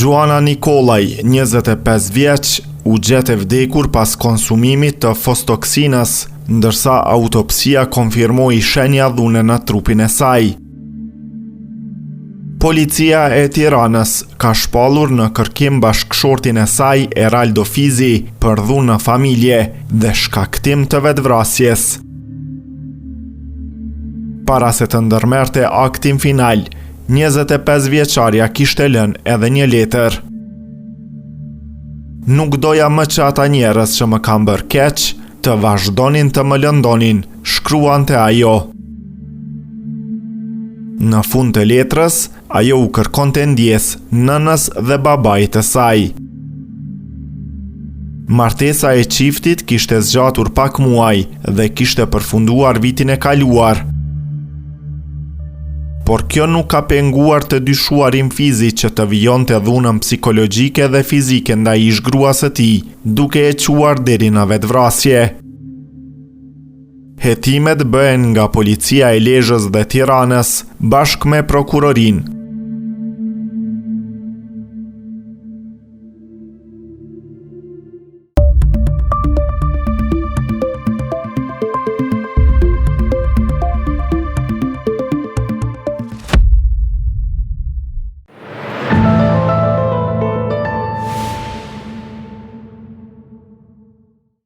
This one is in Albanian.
Xhuana Nikollaj, 25 vjeç, u gjet e vdekur pas konsumimit të fostoksinës, ndërsa autopsia konfirmoi shenja dhune në trupin e saj. Policia e Tiranës ka shpallur në kërkim bashkëshortin e saj Eraldo Fizi për dhunë në familje dhe shkaktim të vetëvrasjes. Para se të ndërmerrte aktin final, 25 vjeçarja kishte lënë edhe një letër. Nuk doja më që ata njerëz që më kanë bërë keq, të vazhdonin të më lëndonin, shkruante ajo. Në fund të letrës, ajo u kërkonte ndjesë nënës dhe babait të saj. Martesa e çiftit kishte zgjatur pak muaj dhe kishte përfunduar vitin e kaluar. Por kjo nuk ka penguar të dyshuarin Fizi që të vijonte dhunën psikologjike dhe fizike ndaj ish-gruas së tij, duke e çuar deri në vetëvrasje. Hetimet bëhen nga policia e Lezhës dhe Tiranës, bashkë me prokurorinë.